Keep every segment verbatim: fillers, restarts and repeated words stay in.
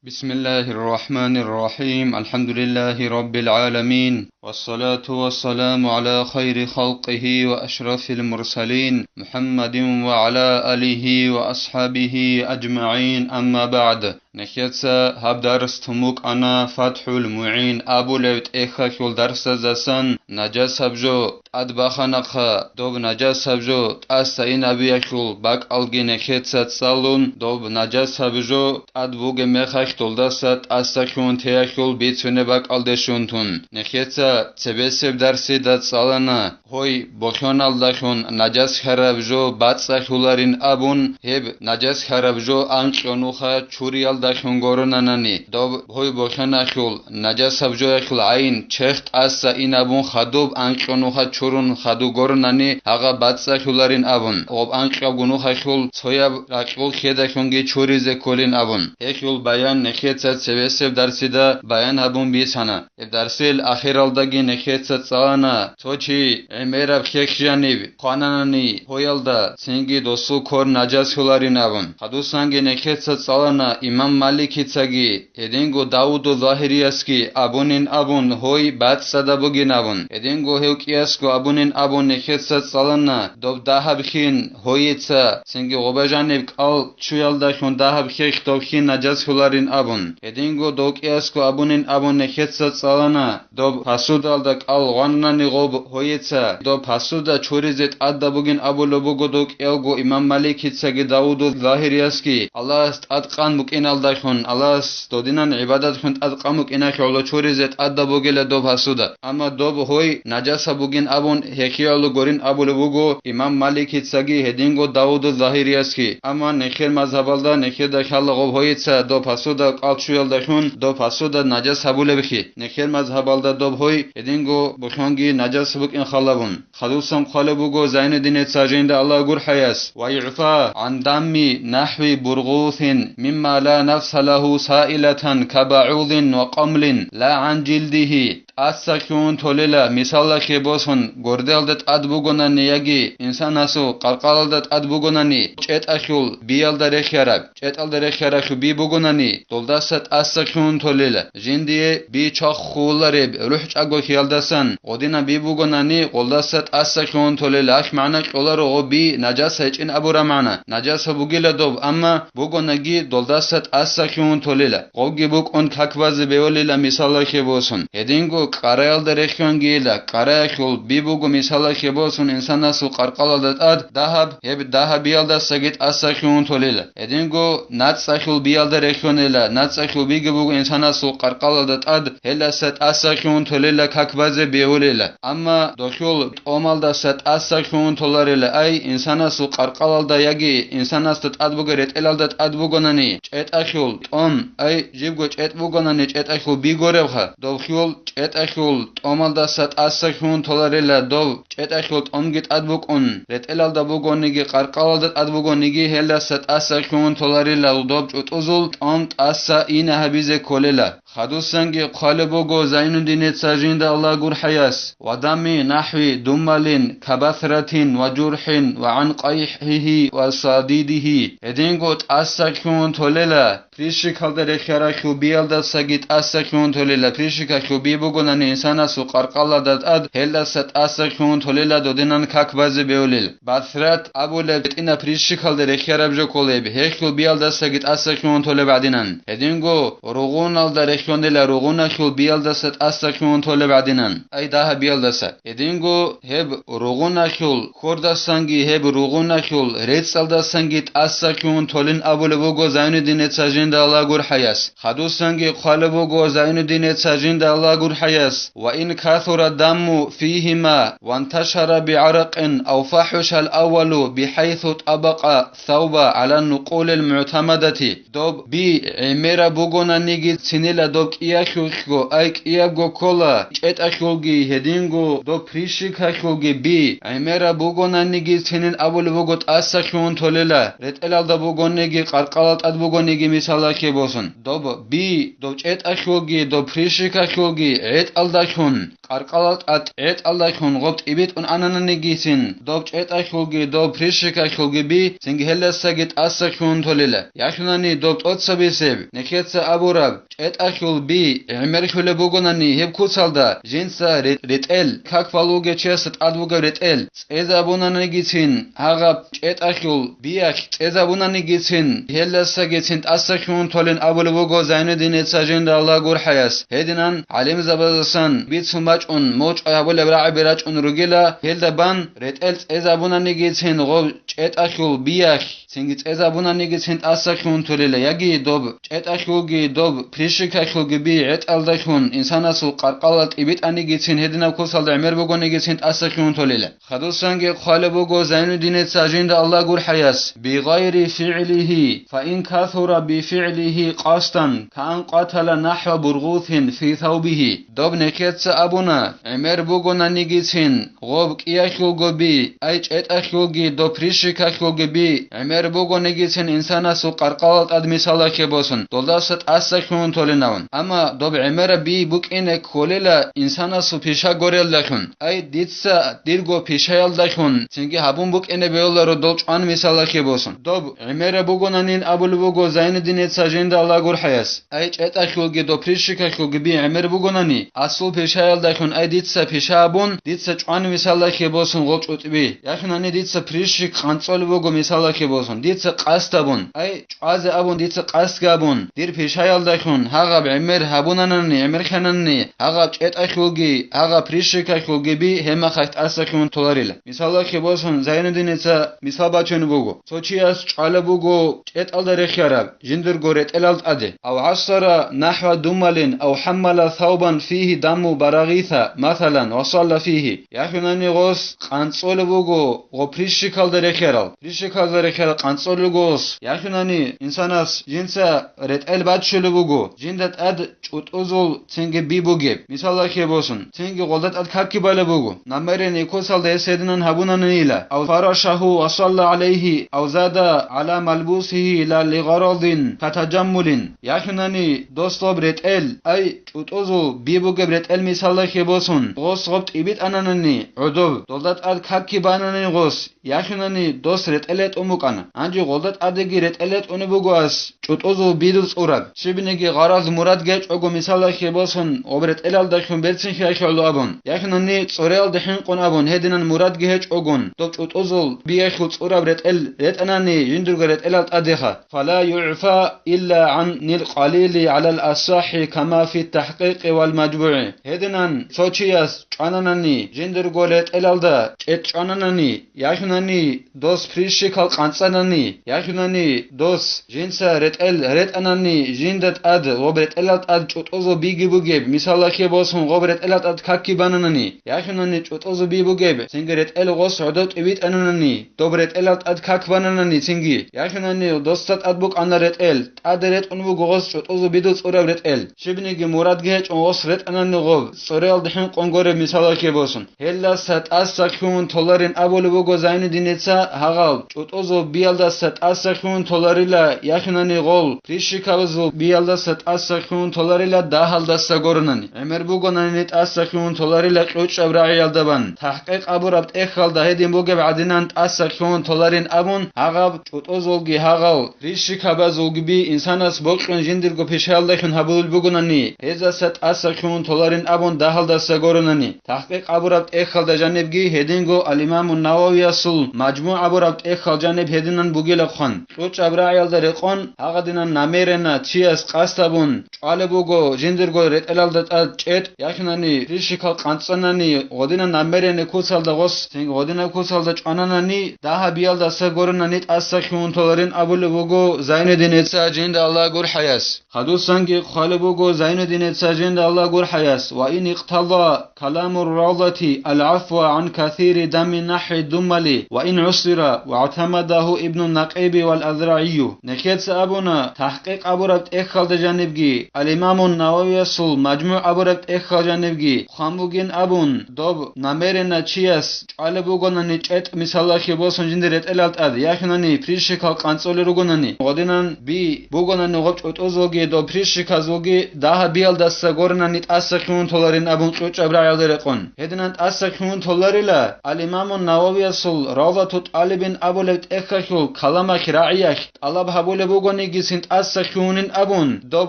بسم الله الرحمن الرحيم. الحمد لله رب العالمين. والصلاة والسلام على خير خلقه وأشرف المرسلين محمد وعلى آله وأصحابه أجمعين. أما بعد. Нехеца гьаб дарс тун букӀана ФатхӀул МугӀин абулеб тӀехьалъул дарсаздасан. Нажасаб жо тӀад баханахъа, доб нажасаб жо тӀаса инабиялъул бакӀалги нехеца цӀалун, доб нажасаб жо тӀад бугеб мехалъ долдаса тӀаса хьун теялъул бицунеб бакӀалде щун тун. Нехеца цебесеб дарсида цӀалана, гьой бохьоналдалъун нажас хьараб жо бацӀцӀалъуларин абун, гьеб нажас хьараб жо анкьго нуха чуриялдалъун горунанани, доб гьой бохьоналъул нажасаб жоялъул гӀайн черх тӀаса инабун хадуб анкьго нуха чурун хадуб горунани, гьагъа бацӀцӀалъуларин абун, гъоб анкьго нухалъул цояб ракьул хьедалъунги чуризе кколин абун. Гьелъул баян нехеца цебесеб дарсида баян гьабун бицана. Гьеб дарсил ахиралдаги нехеца цӀалана, цо чи гӀемераб хьехь жаниб хъвананани гьоялда, цинги досул квер нажас хьуларин абун. Хадусанги нехеца цӀалана имам Маликицаги, гьединго Давуду Загьириясги абунин абун, гьой бацӀцӀадаб бугин абун. Гьединго гьев кӀиясго абунин абун нехеца цӀалана, доб дагьаб хин гьоеца, цинги гъоба жаниб кӀал чуялдалъун дагьаб хьехь доб хин нажас хьуларин абун. Гьединго дов кӀиясго абунин абун нехеца цӀалана, доб пасудалда кӀал гъванани гъоб гьоеца, доб пасуда чуризе тӀадаб бугин абулеб буго дов кӀиялго имам Маликицаги Давуду Загьириясги, Аллагьас тӀадкъан букӀиналдалъун, Аллагьас додинан гӀибадатлъун тӀадкъан букӀиналъ гӀоло чуризе тӀадаб бугила доб пасуда. Амма доб гьой нажасаб бугин абун гьехиялу гурин абулеб буго имам Маликицаги гьединго Давуду Загьириясги. Амма нехер мазгьабалда нехеда хьала гъоб гьоеца доб пасуда кӀал чуялдалъун доб пасуда нажас гьабулебхи. Нехер мазгьабалда доб гьой гьединго бухьонги нажас букӀин халабун. Хадусан хъвалеб буго Зайнуддинеца жинда Аллагь гурхӀаяс: «ويعفى عن دم نحو برغوث مما لا نفس له سائلة كبعوض وقمل لا عن جلده». ТӀаса хьун толела, мисалалъе босун, горделда тӀад бугонани яги инсанасул къаркъалалда тӀад бугонани, чӀетӀалъул биялда рехиараб, чӀетӀалда рехиаралъул би бугонани, долдаса тӀаса хьун толела. Жиндие би чвахулареб рухӀчӀаго хиялдасан гъодинаб би бугонани, гъолдаса тӀаса хьун толела. Ахь магӀна кьоларо гъо би нажас гьечӀин абураб магӀна. Нажаса бугила доб, амма бугонаги долдаса тӀаса хьун толела. Гъобги букӀун как базе беволила мисалалъе босун. Гьединго кӀараялда рехьонгийила, кӀараялъул би буго мисалалъе босун инсанасул къаркъалалда тӀад дагьаб, гьеб дагьабиялдасаги тӀаса хьун толела. Гьединго нацӀцӀалъул биялда рехьонела, нацӀцӀалъул биги буго инсанасул къаркъалалда тӀад, гьелдаса тӀаса хьун толела как базе беволела. Амма дохьул тӀомалдаса тӀаса хьун толарела, ай, инсанасул къаркъалалда яги инсанасда тӀад буго ретӀелалда тӀад бугонани, чӀетӀалъул тӀом, ай, жибго чӀетӀ бугонани, чӀетӀалъул би горебха, дохьул чӀетӀалъул тӀомалдаса тӀаса хьун толарела доб, чӀетӀалъул тӀомги тӀад букӀун, ретӀелалда бугониги къаркъалалда тӀад бугониги, гьелдаса тӀаса хьун толарела доб чӀутӀузул тӀом тӀаса ина гьабизе кколела. Хадусанги хъвалеб буго Зайнуддинеца жинда Аллагь гурхӀаяс: «ودم نحو دمل كبثرة وجرح وعن قيحه وصديده». Гьединго тӀаса хьун толела, прищикалда рехиаралъул биялдасаги тӀаса хьун толела, прищикалъул би бугонани инсанасул къаркъалалда тӀад, гьелдаса тӀаса хьун толела додинан как базе бевлел. Басрат абулеб гьитӀинаб прищикалда рехиараб жо кколеб, гьелъул биялдасаги тӀаса хьун толеб гӀадинан. Гьединго ругъуналда рехьонила ругъуналъул биялдаса тӀаса хьун толеб гӀадинан, ай дагьабиялдаса. Гьединго гьеб ругъуналъул хьордасанги гьеб ругъуналъул рецӀалдасанги тӀаса хьун толин абулеб буго Зайнуддинеца жинда Аллагь гурхӀаяс. Хадусанги хъвалеб буго Зайнуддинеца жинда Аллагь гурхӀаяс: «وإن كثر الدم فيهما وانتشر بعرق أو فحش الأول بحيث طبق الثوب على النقول المعتمدة». Доб би гӀемераб бугонаниги цинила доб кӀиялъулъго, ай кӀиябго ккола, чӀетӀалъулги гьединго доб прищикалъулги би гӀемераб бугонаниги цинин абулеб буго тӀаса хьун толела, ретӀелалда бугониги къаркъалал тӀад бугониги мисалалъе босун. Доб би, доб чӀетӀалъулги, доб прищикалъулги гӀетӀалдалъун, къаркъалал тӀад гӀетӀалдалъун гъоб тӀибитӀун анананигицин, доб чӀетӀахьулги, доб прищикахьулги би, цинги гьелдасаги тӀасахьун толила. Яхъунани доб тӀоцабисеб, нехеца абураб, чӀетӀахьул би гӀемерхьулеб бугонани гьеб куцалда, жинца ре-, ретӀел, как балуге чиясда тӀад бугеб ретӀел, цӀезабунанигицин, гьагъаб чӀетӀахьул биялъ цӀезабунанигицин, гьелдасагицин тӀасахьун толин абулеб буго Зайнуддиница жинда Аллагь гурхӀаяс. Гьединан гӀалимзабаздасан бицун бачӀун, мочӀай гьабулеб рагӀаби рачӀун ругила, гьелда бан ретӀел цӀезабунанигицин гъоб чӀетӀахьул биялъ, цинги цӀезабунанигицин тӀасахьун толила, яги доб чӀетӀахьулги, доб прищикахьулги би гӀетӀалдалъун инсанасул къаркъалал тӀибитӀанигицин гьединаб куцалда гӀемер бугонигицин тӀасахьун толила. Хадусанги хъвалеб буго Зайнуддиница жинда Аллагь гурхӀаяс: «Бигъайри фигӀлихи, фа ин касура бифигӀлихи къасдан, каан къатала нахӀва бургъусин фи саубихи». Доб нехеца абуна, гӀемер бугонанигицин, гъоб кӀиялъулго би, ай чӀетӀахьулги, доб прищикахьулги би, гӀемер бугонигицин инсанасул къаркъалал тӀад мисалахъе босун, долдаса тӀасахьун толинавун. Амма доб гӀемераб би букӀине кколела инсанасул пиша горелдалъун. Ай, дица дирго пишаялдалъун цинги гьабун букӀине бегьуларо дол чӀван мисалахъе босун. Доб гӀемераб бугонанин абулеб буго Зайнуддиница жинда Аллагь гурхӀаяс. Ай, чӀетӀахьулги доб прищикахьулги би гӀемер бугонани, асул пишаялдалъун, ай, дица пиша абун, дица чӀван мисалахъе босун гъол чӀутӀби. Яхъунани дица прищик къанцӀолеб буго мисалахъе босун, дица къасд абун. Ай, чӀвазе абун, дица къасдги абун, дир пишаялдалъун гьагъаб гӀемер гьабунанани, гӀемерхъанани, гьагъаб чӀетӀахьулги, гьагъаб прищикахьулги би гьемахъалъ тӀасахьун толарила. Мисалалъе босун, Зайнуддиница мисал бачун буго. Цо чияс чӀвалеб буго чӀетӀалда рехиараб, жиндирго ретӀелал тӀаде. Ав гӀассара нахӀва думалин, ав хӀаммала саубан фигьи дамму барагъиса, масалан, ва салла фигьи. Яхъунани гъос къанцӀолеб буго гъо прищикалда рехиарал. Прищикалда рехиарал къанцӀолел гъос. Яхъунани инсанас жинца ретӀел баччулеб буго, жинда тӀад чӀутӀузул цинги би бугеб. Мисалалъе босун, цинги гъолда тӀад какги балеб буго. Намерение куцалда гьес гьединан гьабунанила. Ав фарашагьу ва салла гӀалайгьи, ав зада гӀала малбусигьи ла лигъарадин катажаммулин. Яхъунани дос доб ретӀел, ай, чӀутӀузул би бугеб ретӀел мисалалъе босун, гъос гъоб тӀибитӀананани гӀодоб, долда тӀад какги банани гъос, яхъунани дос ретӀел ретӀун букӀана. Гьанже гъолда тӀадеги ретӀел ретӀунеб буго ас, чӀутӀузул бидул цӀураб. Щибниги гъараз мурадги гьечӀого мисалалъе босун, гъоб ретӀелалдалъун берцинлъи гьечӀоло абун, яхъунани цӀореялда хӀинкъун абун гьединан мурадги гьечӀогун, доб чӀутӀузул биялъул цӀураб ретӀел ретӀанани жиндирго ретӀелал тӀадеха. Фала югӀфа илла гӀанил къалили гӀалал асахӀи кама фи тахӀкъикъи вал мажбугӀи. Гьединан цо чияс чӀвананани, жиндирго ретӀелалда чӀед чӀвананани, яхъунани дос прищикал къанцӀанани, яхъунани дос жинца ретӀел ретӀанани, жинда тӀад гъоб ретӀелал тӀад чӀутӀузул биги бугеб, мисалалъе босун, гъоб ретӀелал тӀад какги бананани, яхъунани чӀутӀузул би бугеб, цинги ретӀел гъос гӀодоб тӀибитӀананани, доб ретӀелал тӀад как бананани цинги, яхъунани досда тӀад букӀана ретӀел, тӀаде ретӀун буго гъос чӀутӀузул бидул цӀураб ретӀел. Щибниги мурадги гьечӀун гъос ретӀанани гъоб, цӀореялда хӀинкъун гуреб мисалалъе босун. Гьелдаса тӀаса лъугьун толарин абулеб буго Зайнуддиница гьагъал, чӀутӀузул биялдаса тӀаса лъугьун толарила, яхъунани гъол, прищикабазул биялдаса тӀаса лъугьун толарила дагьалдаса гуронани. ГӀемер бугонани тӀаса лъугьун толарила кьучӀаб рагӀиялда бан. ТахӀкъикъ абураб тӀехьалда гьедин бугеб гӀадинан тӀаса лъугьун толарин абун, гьагъаб чӀутӀузулги гьагъал, прищикабазулги би инсанас бокьун жиндирго пишаялдалъун гьабулел бугонани, гьезаса тӀаса лъугьун толарин абун дагьалдаса гуронани. ТахӀкъикъ абураб тӀехьалда жанибги гьединго ал-Имаму Нававиясул МажмугӀ абураб тӀехьал жаниб гьединан бугила хъван. КьучӀаб рагӀиялда рекъон, гьагъадинан намеренно чияс къасд абун, чӀвалеб буго жиндирго ретӀелалда тӀад чӀед, яхъинани, прищикал къанцӀанани, гъодинаб намерение куцалда гъос, цинги гъодинаб куцалда чӀвананани, дагьабиялдаса гуронани тӀаса лъугьун толарин абулеб буго Зайнуддиница жинда Аллагь гурхӀаяс. Хадусанги хъвалеб буго Зайнуддиница жинда Аллагь гурхӀаяс: «Ва ин икътада كلام الروضة العفو عن كثير دم نحو الدمل وإن عسر، واعتمده ابن النقيب والأذرعي. Нехеца абуна, тахкъикъ абураб тӀехьалда жанибги, ал-Имамун Нававиясул Мажмуъ абураб тӀехьал жанибги хъван бугин абун, доб намеренно чияс чӀвалеб бугонани чӀетӀ, мисалалъе босун жиндир ретӀелал тӀад, яхинани прищикал къанцӀулел ругонани, гъодинан би бугонани гъоб чӀутӀузулги доб прищиказулги дагьаб биялдаса горинани тӀаса хьун толарин абун кьучӀаб рагӀиялда рекъон. Гьединан тӀаса хьун толарила, ал-Имамун Нававиясул Равдату ТӀалибин абулеб тӀехьалъул каламалъ рагӀиялъ тӀалаб гьабулеб бугонигицин тӀаса хьунин абун, доб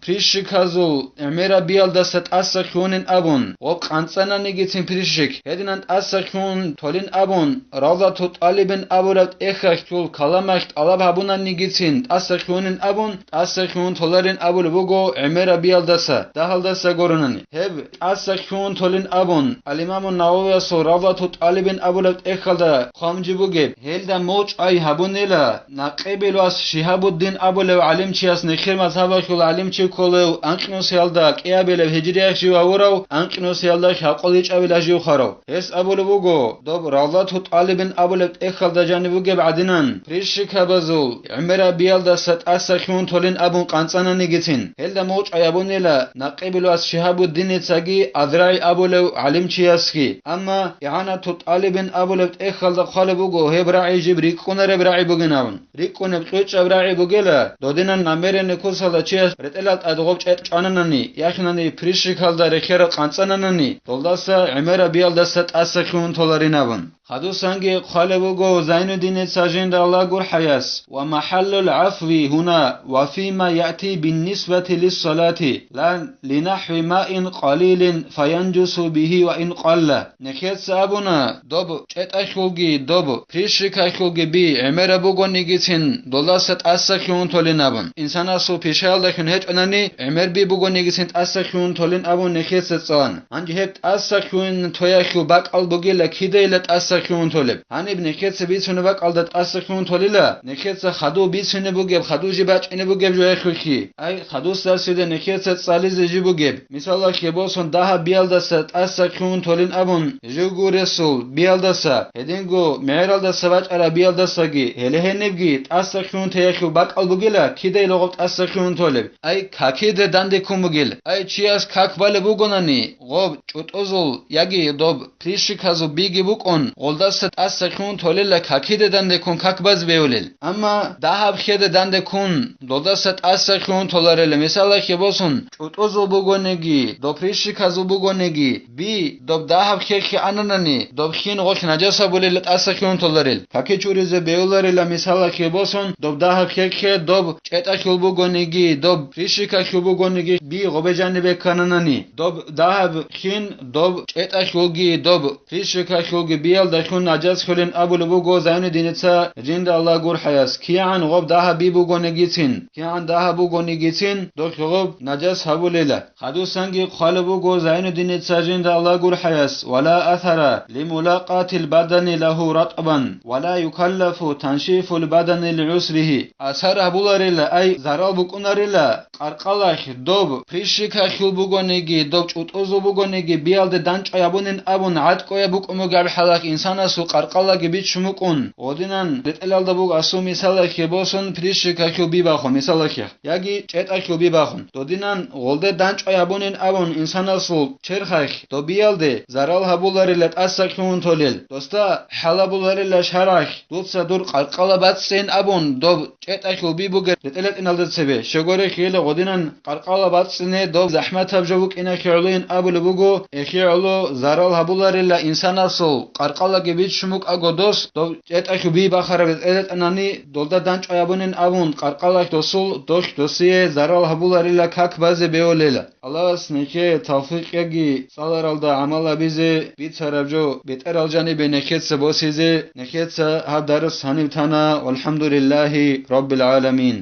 прищиказул гӀемераб биялдаса тӀаса хьунин абун, гъоб къанцӀананигицин прищик, гьединан тӀаса хьун толин абун, Равдату ТӀалибин абураб тӀехьалъул каламалъ тӀалаб гьабунанигицин тӀаса хьунин абун, тӀаса хьун толарин абулеб буго гӀемераб биялдаса, дагьалдаса горунани. Гьеб тӀаса хьун толин абун, ал-Имамун Нававиясул Равдату ТӀалибин абулеб тӀехьалда хъван жиб бугеб, гьелда мочӀай гьабунила, Накъибил вас Шигьабуддин абулев гӀалимчияс нехир мазгьабалъул гӀалимчи кколев анкьнусиялда кӀиабилеб гьижриялъ жив гьавурав, анкьнусиялда хӀакъуличӀабилеб жив хварав. Гьес абулеб буго, доб Равдату ТӀалибин абулеб тӀехьалда жаниб бугеб гӀадинан, прищикабазул гӀемераб биялдаса тӀаса хьун толин абун къанцӀананигицин, гьелда мочӀай гьабунила Накъибил вас Шигьабуддиницаги АзрагӀи абулев гӀалимчиясги. Амма ИгӀанату ТӀалибин абулеб тӀехьалда хъвалеб буго гьеб рагӀи жиб рикӀкӀунареб рагӀи бугин абун. РикӀкӀунеб кьучӀаб рагӀи бугела, додинан намеренный кусалда чияс ретӀелал тӀад гъоб чӀетӀ чӀвананани, яхинани прищикалда рехерал къанцӀананани, долдаса гӀемераб биялдаса тӀаса хьун толарин абун. Хадусанги хъвалеб буго Зайнуддиница жинда Аллагь гурхӀаяс: ومحل العفو هنا وفيما يأتي بالنسبة للصلاة لا لنحو ماء قليل فينجس به وإن قل. Нехеца абуна, доб чӀетӀахьулги, доб прищикахьулги би гӀемераб бугонигицин, долдаса тӀаса хьун толин абун. Инсанасул пишаялдахьун гьечӀонани, гӀемер би бугонигицин тӀаса хьун толин абун нехеца цӀалан. Гьанже гьеб тӀаса хьун тояхьул бакӀал бугила кидайила тӀаса хьун толеб. Гьаниб нехеца бицунеб бакӀалда тӀаса хьун толила, нехеца хадув бицунеб бугеб, хадув жиб бачӀине бугеб жояхьулъи. Ай, хадусдасида нехеца цӀализе жиб бугеб. Мисалалъе босун, дагьаб биялдаса тӀаса хьун толин абун, жив гуресул биялдаса, гьединго мегӀералдаса бачӀараб биялдасаги, гьеле гьенибги тӀаса хьун теялъул бакӀал бугила, кидай логъоб тӀаса хьун толеб. Ай, какиде данде ккун бугел. Ай, чияс как балеб бугонани, гъоб чӀутӀузул яги доб прищиказул биги букӀун, гъолдаса тӀаса хьун толела какиде данде ккун как базе бевулел. Амма дагьаб хьеде данде ккун, долдаса тӀаса хьун толарела, мисалалъе босун, чӀутӀузул бугониги, доб прищиказул бугониги, би, доб дагьаб хьехье ананани, доб хин гъолъ нажаса булела тӀаса хьун толарел. Каки чуризе бевларила, мисалалъе босун, доб дагьаб хьехье доб чӀетӀахьул бугониги, доб прищикахьул бугониги, би гъобе жанибе ккананани, доб дагьаб хин доб чӀетӀахьулги, доб прищикахьулги биялдалъун нажас хьулин абулеб буго Зайнуддиница жинда Аллагь гурхӀаяс, кигӀан гъоб дагьаб би бугонигицин, кигӀан дагьаб бугонигицин, дохъ гъоб нажас гьабулела. Хадусанги хъвалеб буго Зайнуддиница жинда Аллагь гурхӀаяс: ولا أثر لملاقاة البدن له رطبا ولا يكلف تنشيف البدن لعسره. Асар гьабуларила, ай, зарал букӀунарила, къаркъалахь доб прищикахьул бугониги, доб чӀутӀузул бугониги, биялде данчӀвай гьабунин абун гӀатӀкӀояб букӀун бугеб хӀалахь инсанасул къаркъалаги биччун букӀун, гъодинан ретӀелалда буго асул мисалахье босун прищикахьул би бахун, мисалахье. Яги чӀетӀахьул би бахун. Додинан гъолде данчӀвай гьабунин абун инсанасул черхалъ добиялде зарал гьабуларила тӀаса хьун толел. Досда хӀалабуларила шаргӀалъ, дуца дур къаркъала бацӀцӀин абун доб чӀетӀахьул би бугеб ретӀел-ретӀиналда цебе. Щегоре хьела гъодинан къаркъала бацӀцӀине доб захӀматаб жо букӀинахье гӀолоин абулеб буго, эхе гӀоло зарал гьабуларила инсанасул къаркъалаги биччун букӀаго дос доб чӀетӀахьул би бахараб ретӀел-ретӀанани, долда данчӀвай гьабунин абун, къаркъалахь досул дохь досие зарал гьабуларила как базе бевулела. Аллагьас нехее тавфикъ яги цӀаларалда гӀамал гьабизе, бицараб жо бетӀерал жанибе нехеца босизе. Нехеца гьаб дарс гьаниб тана. ВалхӀамдулиллагьи раббил гӀаламин.